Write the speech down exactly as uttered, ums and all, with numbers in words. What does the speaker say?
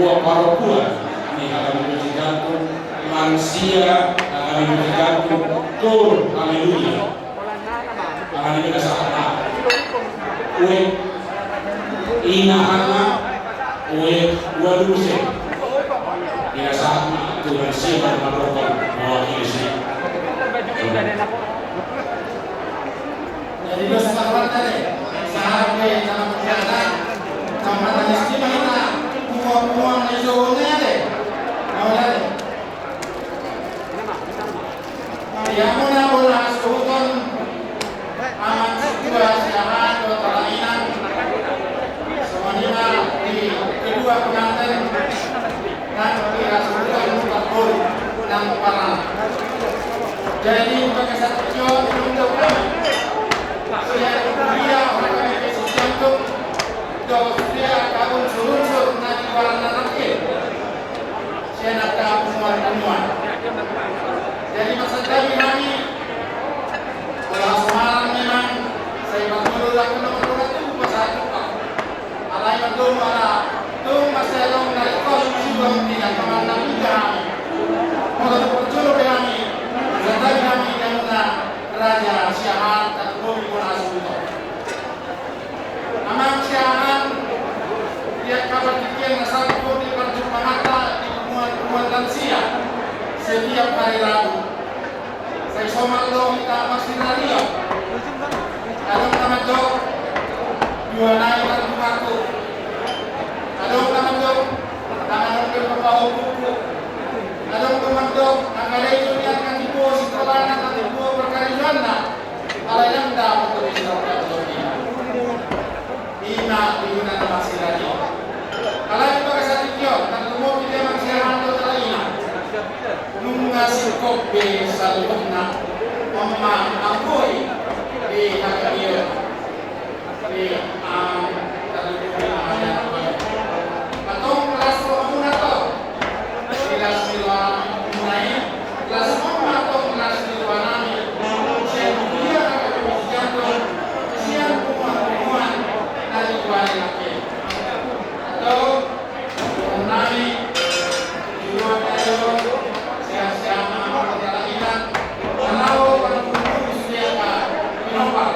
Parompuan ni hami Puji Jantung, lansia hami Puji Jantung, kor, haleluya. Hami na sahat ma. Ue, ina hana, ue, ua duse. Ina sahat ma, tu lansia na mandok mewakili si. Jadi dos kawan tadi, sahabat nama pejabat, sama tadi sini kita, buang-buang di jauhnya deh. Mau dari. Ia muna bola suhukon, aman situa siahaan, dua tala inang. Songon i ma di kedua pengantin. Nang di hasuhuton parboru nang parana. Jadi pakai satu kion untuk kami. Sian kuliah, pakai sisi untuk. Jauh sudah tahun sulunsur nanti warna nanti. Sian angka punguan-punguan. Jadi maksud kami, kami, kalau semarang memang, saya bantu dulu lah, kena perlu lah, tunggu pas satu, Pak. Alai mandok ala, tung masih ada orang dari kau, si bang, tidak, kawan, nabi, kami. Kalau percuma, kami, maksud kami, kami, yang mana raja, siahaan, tak perlu, bola suhukon. Amang siahaan, di angka partingkian na salpu di parjumpanganta di punguan-punguan lansia setiap hari Rabu. Sai somal do hita marsiradio. Adong na mandok, dua nai tarjumpangku. Adong na mandok, tangan on do papahompungku. Adong na mandok, angka rejo nian na timbo sikolana, na timbo parkarejoanna. Alai ndang dapot do bisa. Ima di guna na marsiradio. Alai di bagasan tingki on, tarlumobi di amang siahaan dohot ala ina. Nunga singkop be saluhutna, on ma amboi di hagabeon. Di amang tarlumobi amang. Antong las rohamuna, tong. Las ni rohamuna i, las on ma tong las ni rohanami, sian huria na gabe Puji Jantung, sian punguan-punguan na di huari nangkin. Antong, rohanami, di luar na i, sian-sian ma, di dalam iman, na laho, pada punguan, sude angka pinompar.